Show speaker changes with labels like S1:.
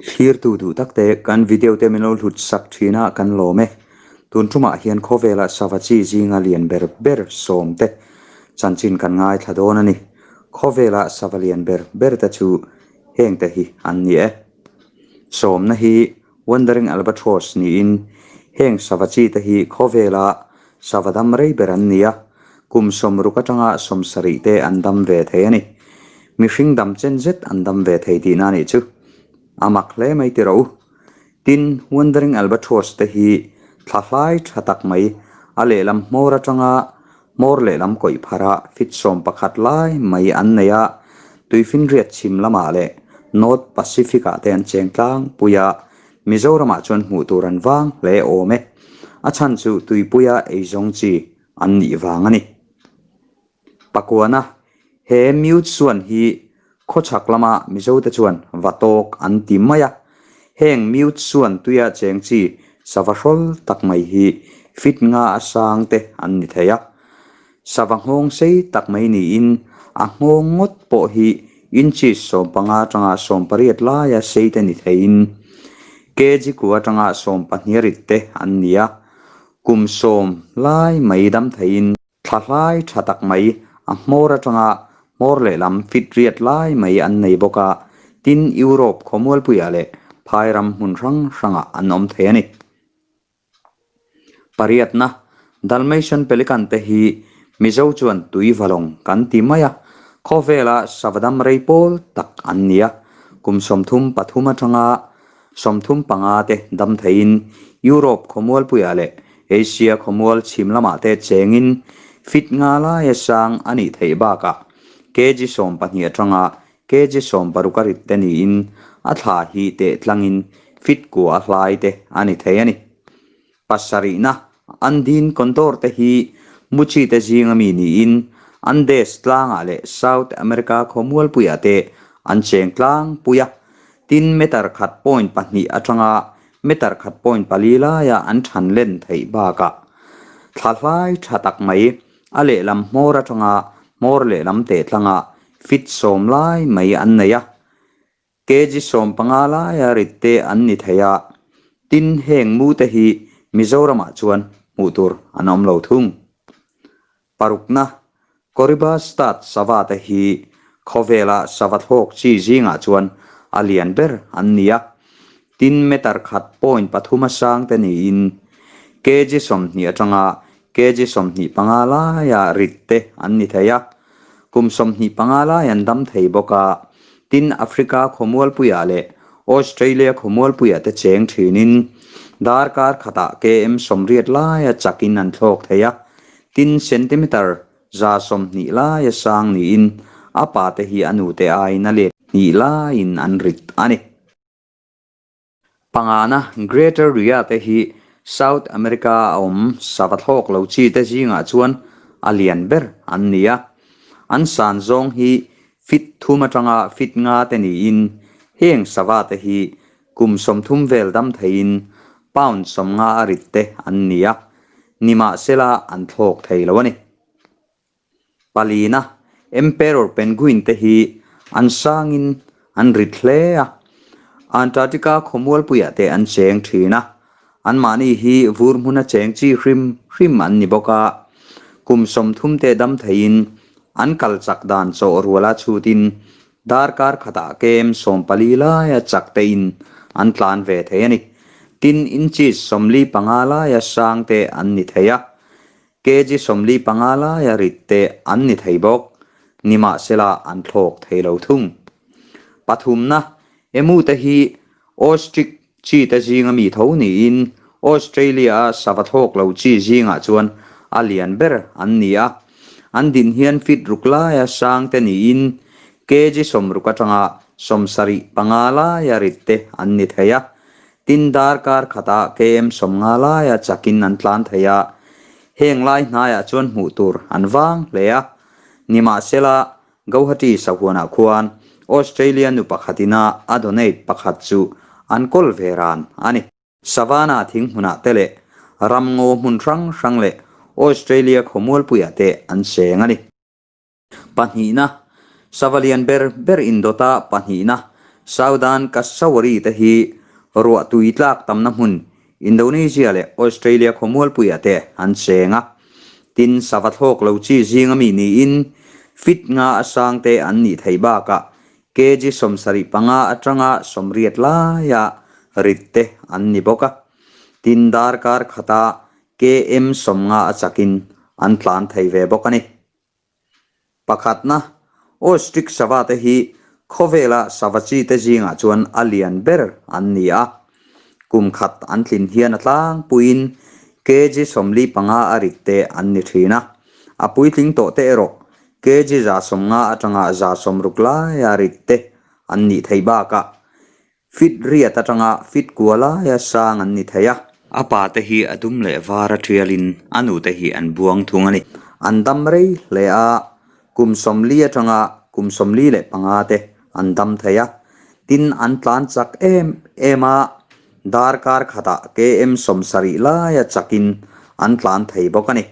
S1: Thlirtu duh tak te kan video te min lo hlut sak thin a kan lawm e. Tun tumah hian khawvela sava chi zinga lian ber ber sawm te chanchin kan ngaithla dawn a ni. Khawvela sava lian ber ber te chu heng te hi an ni e. Sawmna hi Wandering Albatross niin heng sava chi te hi khawvela sava dam rei ber an ni a, kum sawmruk atanga sawmsarih te an dam ve thei a ni. Mihring dam chen zet an dam ve thei tihna a nih chu. A mak hle mai ti rawh u. Tin, Wandering Albatross te hi thla hlai tha tak mai a lehlam hmawr atanga hmawr lehlam kawih phara fit 11 lai mai an nei a, tuifinriat chhim lamah leh North Pacific ah te an cheng tlangpui a, Mizoramah chuan hmuh tur an vang hle awm e. A chhan chu tuipuia eizawng chi an nih vang a ni. Pakuana, He mute suan hi khawchhak lama Mizote chuan va tawk an ti mai a. Heng mute suan tuia cheng chi sava hrawl tak mai hi fit nga a sang te an ni thei a. Sava nghawng sei tak mai niin a nghawng ngawt pawh hi inches 15 atanga 18 laia sei te ni theiin kg kua atanga 12 rit te an ni a. Kum 10 lai mai dam theiin Thla hlai tha tak mai a hmawr atanga hmawr lehlam fit riat lai mai an nei bawk a, tin Europe khawmualpuiah leh phai ram hmun hrang hrangah an awm thei a ni. Pariatna, Dalmatian Pelican te hi Mizo chuan tui valawng kan ti mai a, khawvela savadam rei pawl tak an ni a, kum 33 atanga 35 te dam theiin Europe khawmualpuiah leh Asia khawmual chhim lamah te chengin fit nga laia sang a nih theih bakah kg 12 atanga kg 16 a rit te niin a thla hi teh tlangin fit kua a hlai te a ni thei a ni. Pasarihna, Andin Condor te hi Muchi te zinga mi niin Andes tlangah leh South America khawmualpuiah te an cheng tlangpui a, tin meter khat point pahnih atanga meter khat point pali laia an than len theih bakah thla hlai tha tak mai a lehlam hmawr atanga hmawr lehlam teh tlanga fit 10 lai mai an nei a. Kg 15 laia rit te an ni thei a, tin heng mu te hi Mizoramah chuan hmuh tur an awm lo thung. Parukna, Koriba Stat sava te hi khawvela sava thlawk chi zingah chuan a lian ber an ni a, tin meter khat point pathum a sang te niin kg 20 atanga kg 25 laia rit te an ni thei a, Kum 25 lai an dam thei bawk a, tin Africa khawmualpuiah leh Australia khawmualpuiah te cheng thinin darkar khatah km 80 laia chakin an thlawk thei a, tin centimeter 120 laia sang niin a pate hi a nute aiin a let hnih laiin an rit a ni. Pangana, Greater Rhea te hi South America a awm sava thlawk lo chi te zingah chuan a lian ber an ni a. An san zawng hi fit thum atanga fit nga te niin heng sava te hi kum 30 vel dam theiin pound 50 a rit te an ni a, nimahsela an thlawk thei lo a ni. Palina, Emperor Penguin te hi an sangin an rit hle a, Antarctica khawmualpuiah te an cheng thin a, anmahni hi vur hmuna cheng chi hrim hrim an ni bawk a, kum 30 te dam theiin an kal chak dan chawh ruala chhutin darkar khatah km 14 laia chak tein an tlan ve thei a ni. Tin, inches 45 laia sang te an ni thei a, Kg 45 laia rit te an ni thei bawk, nimahsela an thlawk thei lo thung. Pathumna, Emu te hi Ostrich chi te zinga mi tho niin Australia-a sava thlawk lo chi zingah chuan a lian ber an ni a. An din hian fit ruk laia sang te niin kg 60 atanga 75 laia rit te an ni thei a. Tin darkar khatah km 50 laia chakin an tlan thei a, heng lai hnaiah chuan hmuh tur an vang hle a. Nimahsela, Guwahati sahuanah khuan Australia nu pakhatina a donate pakhat chu an kawl ve ran a ni. Savannah thing hmunah te leh ramngaw hmun hrang hrang leh Australia khawmualpuiah te an cheng a ni. Pahnihna, Sava lian ber ber indawta pahnihna, Southern Cassowary te hi ruah tui tlak tamna hmun Indonesia leh Australia khawmualpuiah te an cheng a. Tin, sava thlawk lo chi zinga mi niin fit nga a sang te an nih theih bakah kg 75 atanga 80 laia rit te an ni bawk a. Tin, darkar khata km 50 a chakin an tlan thei ve bawk a ni. Pakhatna, Ostrich sava te hi khawvela sava chi te zingah chuan a lian ber an ni a. Kum khat an tlin hian a tlangpuiin kg 45 a rit te an ni thin a. A puitling tawh te erawh kg 150 atanga 160 laia rit te an nih theih bakah Fit riat atanga fit kua laia sang an ni thei a. A pa te hi a dum leh var a tialin a nu te hi an buang thung a ni. An dam rei hle a, kum 40 atanga kum 45 te an dam thei a. Tin, an tlan chak em em a, darkar khatah km 70 laia chakin an tlan thei bawk a ni.